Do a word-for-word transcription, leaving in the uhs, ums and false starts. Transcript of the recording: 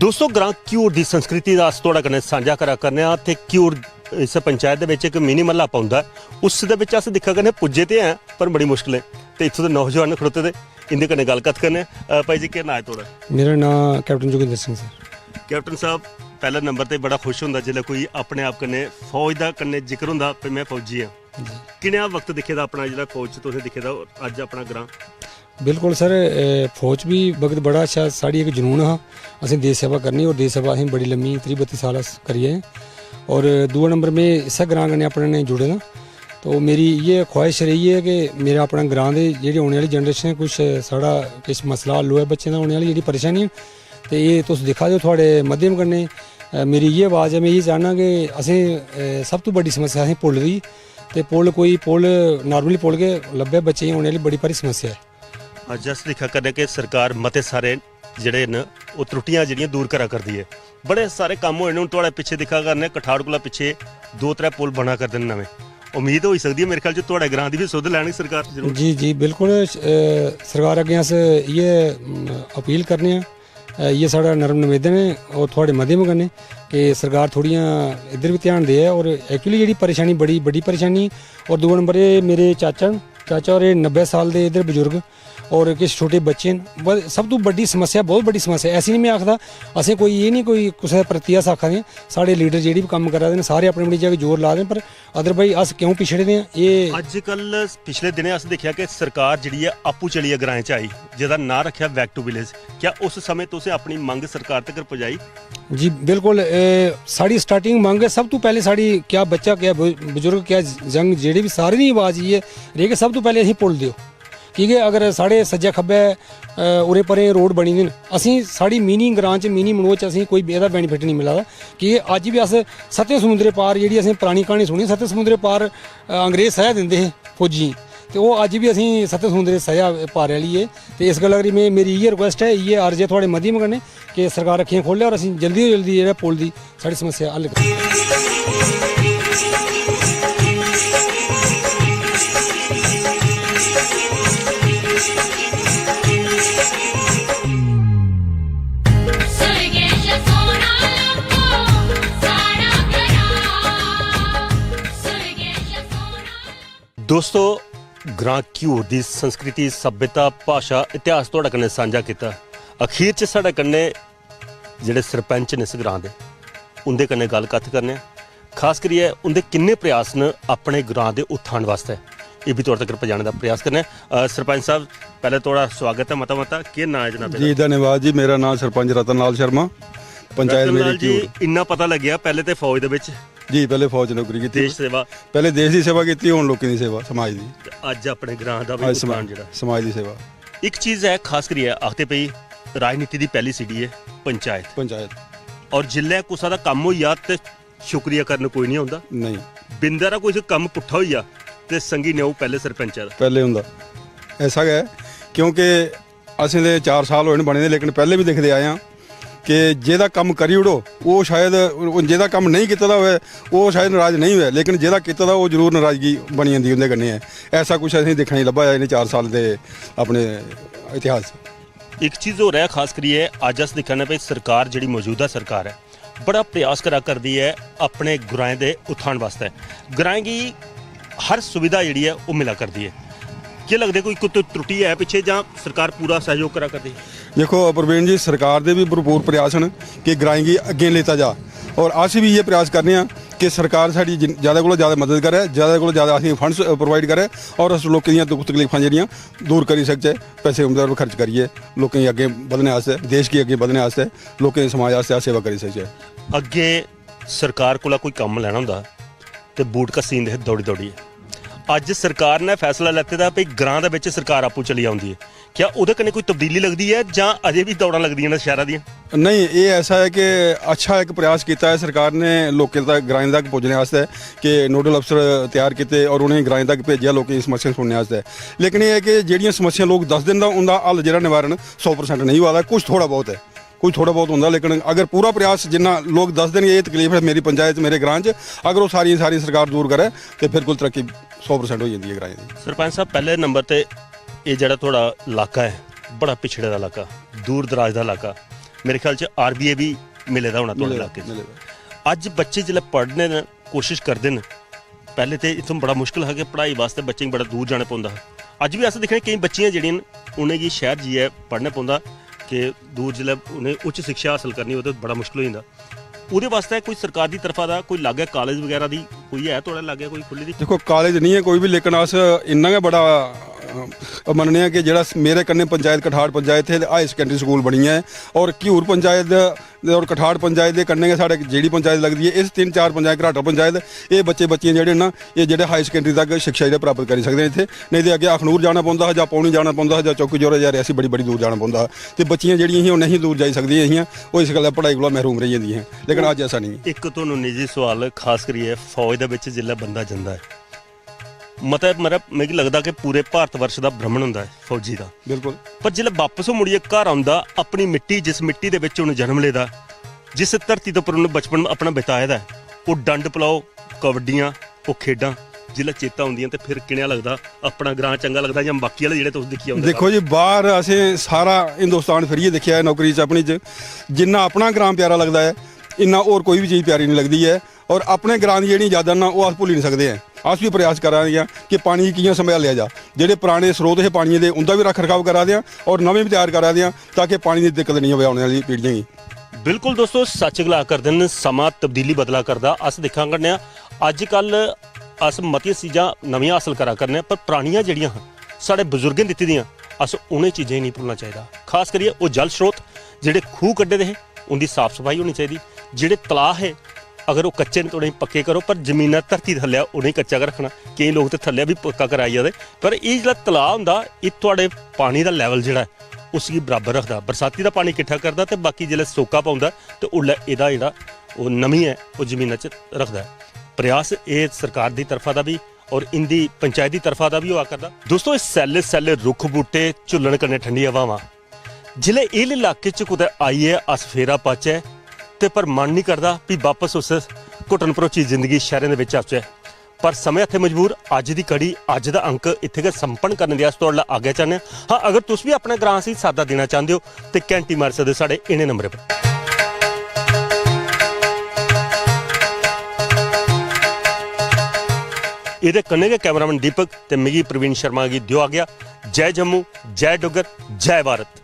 दोस्तो, ग्रां घ्यूर दी संस्कृति दा अस थुआढ़े कन्नै सांझा करा करने आं। ते घ्यूर इस पंचायत दे बिच इक मिनी म्हल्ला पौंदा ऐ, उस दे बिच अस दिक्खा करने, पुज्जे ते हैं पर बड़ी मुश्कलें। ते इत्थूं दे नौजवान खड़ोते दे, इंदे कन्नै गल्ल कत्थ करने आं। अ, भाई जी, केह् नांऽ ऐ थुआढ़ा? मेरा नांऽ captain Joginder Singh sir. Captain साहब, पैह्ले नंबर ते बड़ा खुश होंदा जिसलै कोई अपने आप कन्नै फौज दा कन्नै जिक्र होंदा, "भाई, में फौजी आं।" जी। किनेहा वक्त दिक्खे दा अपना, जेह्ड़ा फौज च तुसें दिक्खे दा, और अज्ज अपना ग्रां? बिल्कुल सर, ए, फौज बी वक्त बड़ा अच्छा, साढ़ी इक जुनून हा, असें देश सेवा करनी, और देश सेवा असें बड़ी लम्मी, त्रीह् बत्ती साल अस करी आए आं। और दूआ नंबर, में इस्सै ग्रां कन्नै अपने कन्नै जुड़े दा, तो मेरी इ'यै ख्वाहिश रेही ऐ कि मेरा अपना ग्रां दे जेह्ड़ी औने आह्ली जनरेशन ऐ, कुछ साढ़ा किश मसला हल होऐ बच्चें दा, औने आह्ली जेह्ड़ी परेशानी ऐ, ते एह् तुस दिक्खा दे ओ, थुआढ़े माध्यम कन्नै, अ, मेरी इ'यै आवाज़ ऐ, में इ'यै चाह्न्नां कि असें, अ, सब तों बड्डी समस्या असें पुल दी, ते पुल कोई पुल, normally पुल गै लब्भै बच्चें गी, औने आह्ली बड़ी भारी समस्या ऐ। अज्ज अस दिक्खा करने कि सरकार मते सारे जेह्ड़े न, ओह् त्रुट्टियां जेह्ड़ियां दूर करा करदी ऐ। बड़े सारे कम्म होए न, हून थुआढ़े पिच्छे दिक्खा करने, कठाड़ कोला पिच्छे दो त्रै पुल बना करदे न नमें। उम्मीद होई सकदी ऐ, मेरे ख्याल च थुआढ़े ग्रां दी बी सुध लैनी सरकार जरूर। जी, जी, बिल्कुल, अ, सरकार अग्गें अस इ'यै, म, अपील करने आं, अ, इ'यै साढ़ा नर्म निवेदन ऐ और थुआढ़े माध्यम कन्नै कि सरकार थोह्ड़ियां इद्धर बी ध्यान देऐ। और actually जेह्ड़ी परेशानी, बड़ी बड्डी परेशानी, और दूआ नंबर, एह् मेरे चाचा न, चाचा होर, एह् नब्बै साल दे इद्धर बजुर्ग, और किश छोटे बच्चे न। ब-, सब तों बड्डी समस्या, बहुत बड्डी समस्या, ऐसी निं में आखदा, असें कोई एह् निं कोई कुसै दे प्रति अस आखा दे आं, साढ़े लीडर जेह्ड़ी बी कम्म करा दे न, सारे अपनी अपनी जगह जोर ला दे न, पर otherwise अस क्यों पिछड़े दे आं? एह् अज्जकल पिछले दिनें अस दिक्खेआ कि सरकार जेह्ड़ी ऐ, आपूं चलियै ग्राएं च आई, जेह्दा नांऽ रक्खेआ Back to Village। क्या उस समें तुसें अपनी मंग सरकार तगर पजाई? जी, बिल्कुल, ए, साढ़ी starting मंग ऐ, सब तों पैह्लें साढ़ी क्या बच्चा, क्या ब-, बजुर्ग, क्या जंग, जेह्ड़े बी, सारें दी आवाज़ इ'यै रेही कि सब तों पैह्लें असें पुल देओ। की के अगर साढ़े सज्जै खब्बै, अ, उरे परें रोड बनी दे न, असें, साढ़ी मिनी ग्रां च, मिनी मनोहर च असें कोई एह्दा benefit निं मिला दा। की के अज्ज बी अस सत्तें समुंदरें पार, जेह्ड़ी असें परानी क्हानी सुनी, सत्तें समुंदरें पार, अ, अंग्रेज स'जा दिंदे हे फौजियें गी, ते ओह् अज्ज बी असें सत्तें समुंदरें स'जा पार आह्ली ऐ। ते इस गल्ला करी में, मेरी इ'यै request ऐ, इ'यै अर्ज ऐ थुआढ़े माध्यम कन्नै कि सरकार अक्खियां खोह्ल्लै और असें जल्दी तों जल्दी जेह्ड़ा पुल दी साढ़ी समस्या हल करो। दोस्तो, ग्रां घ्यूर दी संस्कृति, सभ्यता, भाशा, इतिहास थुआढ़े कन्नै सांझा कीता। अखीर च साढ़े कन्नै जेह्ड़े सरपंच न इस ग्रां दे, उं'दे कन्नै गल्ल कत्थ करने आं। खास करियै उं'दे किन्ने प्रयास न अपने ग्रां दे उत्थान वास्तै, एह् बी थुआढ़े तगर पजाने दा प्रयास करने आं। अ, सरपंच साहब, पैह्लें थुआढ़ा स्वागत ऐ मता मता। केह् नांऽ ऐ जनाबे दा? जी, धन्यवाद जी। मेरा नांऽ सरपंच रतन लाल शर्मा, पंचायत रतन लाल मेरी जी, घ्यूर। इन्ना पता लग्गेआ, पैह्लें ते फौज दे बिच जी, पैह्लें फौज नौकरी कीती। देश सेवा। पैह्लें देश दी सेवा कीती, हून लोकें दी सेवा, समाज दी। ते अज्ज अपने ग्रां दा बी अज्ज उत्थान समा-, जेह्ड़ा। समाज दी सेवा। इक चीज ऐ खास करियै आखदे भई राजनीति दी पैह्ली सीढ़ी ऐ पंचायत। पंचायत। और जिल्लै कुसै दा कम्म होई जा ते शुक्रिया करन कोई निं औंदा। नेईं। बिंद हारा कोई कम्म पुट्ठा होई जा ते संगी न्यौ पैह्ले सरपंचै दा। पैह्ले होंदा। ऐसा गै ऐ, क्योंकि असें ते चार साल होए न बने दे, लेकिन पैह्ले बी दिखदे आए आं कि जेह्दा कम्म करी ओड़ो, ओह् शायद, जेह्दा कम्म नेईं कीते दा होऐ, ओह् शायद नराज नेईं होऐ, लेकिन जेह्दा कीते दा, ओह् जरूर नराजगी बनी जंदी उं'दे कन्नै ऐ। ऐसा कुछ असें दिक्खने गी लब्भा ऐ इ'नें चार साल दे अपने इतिहास च। इक चीज होर ऐ, खास करियै अज्ज अस दिक्खा ने भाई, सरकार जेह्ड़ी मौजूदा सरकार ऐ, बड़ा प्रयास करा करदी ऐ अपने ग्राएं दे उत्थान वास्तै। ग्राएं गी हर सुविधा जेह्ड़ी ऐ, ओह् मिला करदी ऐ। केह् लगदे, कोई कुतै त्रुटि ऐ पिच्छे, जां सरकार पूरा सैह्योग करा करदी? देखो प्रवीण जी, सरकार दे बी भरपूर प्रयास न कि ग्राएं गी अग्गें लेता जा, और अस बी इ'यै प्रयास करने आं कि सरकार साढ़ी जिन-, जैदा कोला जैदा मदद करै, जैदा कोला जैदा असेंगी funds provide करै, और अस लोकें दियां दुख तकलीफां जेह्ड़ियां दूर करी सकचै, पैसे उं'दे पर खर्च करियै लोकें गी अग्गें बधने आस्तै, देश गी अग्गें बधने आस्तै, लोकें दे समाज आस्तै अस सेवा करी सकचै। अग्गें सरकार कोला कोई कम्म लैना होंदा ते बूट घस्सी जंदे हे दौड़ी दौड़ियै। अज्ज सरकार ने फैसला लैते दा भई ग्रां दे बिच सरकार आपूं चली औंदी ऐ। क्या ओह्दे कन्नै कोई तब्दीली लगदी ऐ जां अजें बी दौड़ां लगदियां न शैह्रा दियां? नेईं, एह् ऐसा ऐ कि अच्छा इक प्रयास कीता ऐ सरकार ने लोकें तक, ग्राएं तक पुज्जने आस्तै, कि नोडल अफसर त्यार कीते और उ'नें ग्राएं तक भेजेआ लोकें दी समस्या सुनने आस्तै। लेकिन एह् ऐ कि जेह्ड़ियां समस्यां लोक दसदे न, तां उं'दा हल जेह्ड़ा निवारण सौ percent नेईं होआ दा, कुछ थोह्ड़ा बहुत ऐ, कुछ थोह्ड़ा बहुत होंदा, लेकिन अगर पूरा प्रयास जिन्ना लोक दसदे न, एह् तकलीफ ऐ मेरी पंचायत, मेरे ग्रां च, अगर ओह् सारियां, सारियां सरकार दूर करै, ते फिर कुल तरक्की सौ percent होई जंदी ऐ ग्राएं दी। सरपंच साहब, पैह्ले नंबर ते एह् जेह्ड़ा थुआढ़ा इलाका ऐ, बड़ा पिछड़े दा इलाका, दूर दराज दा इलाका, मेरे ख्याल च आरबीए बी मिले दा होना थुआढ़े मिले दा, इलाके च। मिले दा। अज्ज बच्चे जिसलै पढ़ने दी कोशिश करदे न, पैह्ले ते इत्थूं बड़ा मुश्कल हा कि पढ़ाई बास्तै बच्चें गी बड़ा दूर जाना पौंदा हा। अज्ज बी अस दिक्खने केईं बच्चियां जेह्ड़ियां न, उ'नेंगी शैह्र जाइयै पढ़ना पौंदा कि दूर जिसलै उ'नें उच्च शिक्षा हासल करनी होऐ ते बड़ा मुश्कल होई जंदा। ओह्दे बास्तै कोई सरकार दी तरफा दा कोई लागै कालेज बगैरा दी कोई है थुआढ़े लागै कोई खु'ल्ली दी? देखो, कालेज नहीं है कोई भी, लेकिन अस इन्ना गै बड़ा, अ, मन्नने आं कि जेह्ड़ा मेरे कन्नै पंचायत, कठाड़ पंचायत इत्थै हाई सकैंडरी स्कूल बनी ऐ, और घ्यूर पंचायत और कठाड़ पंचायत दे कन्नै गै साढ़े जेह्ड़ी पंचायत लगदी ऐ, इस तिन्न चार पंचायत, घराटा पंचायत, एह् बच्चे बच्चियां जेह्ड़े न, एह् जेह्ड़े हाई सकैंडरी तक शिक्षा जेह्ड़े प्राप्त करी सकदे न इत्थै। नेईं ते अग्गें अखनूर जाना पौंदा हा, जां पौनी जाना पौंदा हा, जां चौकी जोरा, जां रियासी बड़ी, बड़ी दूर जाना पौंदा हा। ते बच्चियां जेह्ड़ियां हियां, ओह् नेईं दूर जाई सकदियां हियां, ओह् इस गल्ला पढ़ाई कोला महरूम रेही जंदियां हियां। लेकिन अज्ज ऐसा नेईं ऐ। इक तुहानू निजी सवाल, खास करियै फौज दे बिच जिसलै बंदा जंदा ऐ, मता, मतलब, मिगी लगदा कि पूरे भारत वर्ष दा भ्रमण होंदा ऐ फौजी दा। बिल्कुल। पर जिसलै बापस ओह् मुड़ियै घर औंदा, अपनी मिट्टी, जिस मिट्टी दे बिच उ'नें जन्म लेदा, जिस धरती दे उप्पर उ'नें बचपन अपना बिताए दा ऐ, ओह् डंड पलाओ, कबड्डियां, ओह् खेढां जिसलै चेता औंदियां ते फिर कनेहा लगदा? अपना ग्रां चंगा लगदा जां बाकी आह्ले जेह्ड़े तुस दिक्खी औंदे? देखो जी, बाह्र असें सारा हिंदुस्तान फिरियै दिक्खेआ ऐ नौकरी च अपनी च, जिन्ना अपना ग्रां प्यारा लगदा ऐ, इन्ना होर कोई बी चीज प्यारी निं लगदी ऐ। और अपने ग्रां दी जेह्ड़ियां यादां न, ओह् अस भुल्ली निं सकदे ऐं। अस बी प्रयास करा दे आं कि पानी गी कि'यां संभालेआ जा। जेह्ड़े पराने स्रोत हे पानियै दे, उं'दा बी रक्ख रखाव करा दे आं और नमें बी त्यार करा दे आं, ताकि पानी दी दिक्कत नेईं होवै औने आह्ली पीढ़ियें गी। बिल्कुल दोस्तो, सच्च गला करदे न, समां तब्दीली बदला करदा। अस दिक्खा करने आं, अज्जकल अस मतियां चीजां नमियां हासल करा करने आं, पर परानियां जेह्ड़ियां हां, साढ़े बजुर्गें दित्ती दियां, अस उ'नें चीजें गी नेईं भुल्लना चाहिदा। खास करियै ओह् जल स्रोत, जेह्ड़े खूह् कड्ढे दे हे, उं'दी साफ सफाई होनी चाहिदी। जेह्ड़े तलाऽ हे, अगर ओह् कच्चे न, ते उ'नेंगी पक्के करो, पर जमीना, धरती थल्लै उ'नेंगी कच्चा गै रक्खना। केईं लोक ते थल्लै बी पक्का कराई जा दे, पर एह् जेह्ड़ा तलाऽ होंदा, एह् थुआढ़े पानी दा level जेह्ड़ा ऐ, उसगी बराबर रखदा। बरसाती दा पानी किट्ठा करदा ते बाकी जिसलै सोका पौंदा, ते उसलै एह्दा जेह्ड़ा ओह् नमी ऐ, ओह् जमीना च रखदा ऐ। प्रयास एह् सरकार दी तरफा दा बी और इं'दी पंचायत दी तरफा दा बी होआ करदा। दोस्तो, एह् सैल्ले सैल्ले रुक्ख बूह्टे, झुल्लन कन्नै ठंडी हवावां, जिसलै इस इलाके च कुतै आइयै अस फेरा पाचै, ते पर मन निं करदा भी बापस उस घुटन भरोची जिंदगी शैह्रें दे बिच औचै। पर समें हत्थै मजबूर, अज्ज दी कड़ी, अज्ज दा अंक इत्थै गै संपन्न करने दे अस थुआढ़े अग्गै चाह्न्ने आं। हां, अगर तुस बी अपने ग्रां सी साद्दा देना चांह्दे ओ, ते घैंटी मारी सकदे ओ साढ़े इ'नें नंबरें पर। एह्दे कन्नै गै cameraman दीपक ते मिगी प्रवीण शर्मा गी देओ आज्ञा। जय जम्मू, जय डुग्गर, जय भारत।